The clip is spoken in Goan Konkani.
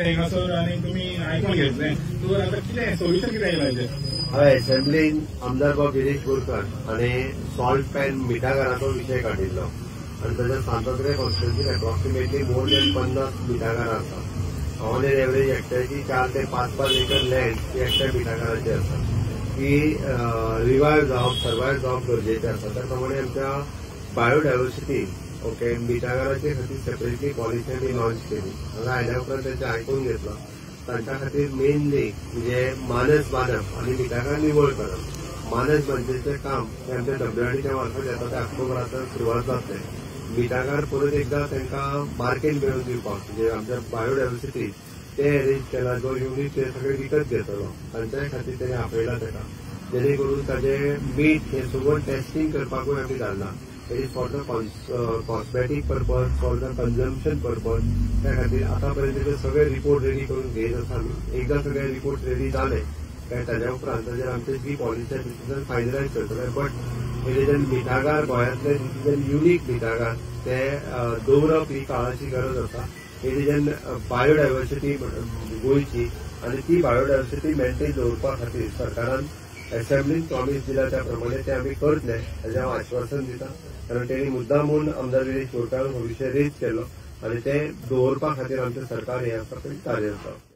हांगासर आनी तुमी आयकून घेतलें, तर आतां कितें सोल्युशन कितें येयलां हेजेर? हांवें असेंब्लीन आमदार बाब गिरीश बोरकर आनी सॉल्ट पॅन मिठागराचो विशय काडिल्लो आनी ताच्या सांतांद्रे कॉन्स्टिट्युन्सीन एप्रॉक्सिमेटली मोर दॅन 50 मिठागरां आसा. ऑन एन एवरेज एकट्याची 4 ते 5-5 एकर लँड ही एकट्या मिठागराची आसा. ती रिवायव जावप, सर्वायव जावप गरजेचें आसा. त्या प्रमाणे आमच्या बायोडायवर्सिटी ओके मिठागराचे खातीर सेपरेटली पॉलिसी आमी लॉन्च केली. हांगा आयल्या उपरांत तांचें आयकून घेतलां. तांच्या खातीर मेनली म्हणजे मानस बांदप आनी मिठागर निवळ करप. मानस बांदचें काम हें आमच्या डब्ल्यूआरडीच्या मार्फत येता ते ऑक्टोबरांत सुरवात जातलें. मिठागर परत एकदां तांकां मार्केट मेळोवन दिवपाक म्हणजे आमच्या बायोडायवर्सिटी ते अरेंज केला, जो युनीट ते सगळे विकत घेतलो तांच्याय खातीर तेणें आपयला ताका, जेणे करून ताजें मीठ हें सगळें टेस्टींग करपाकूय आमी धाडलां. It is for the cosmetic purpose, for the consumption purpose. त्या खातीर आतां पर्यंत ते सगळे रिपोर्ट रेडी करून घेत आसा आमी. एकदां सगळे रिपोर्ट रेडी जाले काय ताज्या उपरांत ताजेर आमची जी पॉलिसी आसा डिसिजन फायनलायज करतले. बट it is an मिठागार गोंयांतले it is an unique मिठागार ते दवरप ही काळाची गरज आसा. It is an biodiversity गोंयची आनी ती बायोडायवर्सिटी मेंटेन दवरपा खातीर सरकारान असेंब्लीन प्रॉमीस दिला त्या प्रमाणे ते आमी करतले हेजें हांव आश्वासन दिता. कारण तेणी मुद्दामून आमदार गिरीश बोरकारान हो विशय रेज केलो आनी ते दवरपा खातीर आमचें सरकार हें आसा पळय कार्यरत.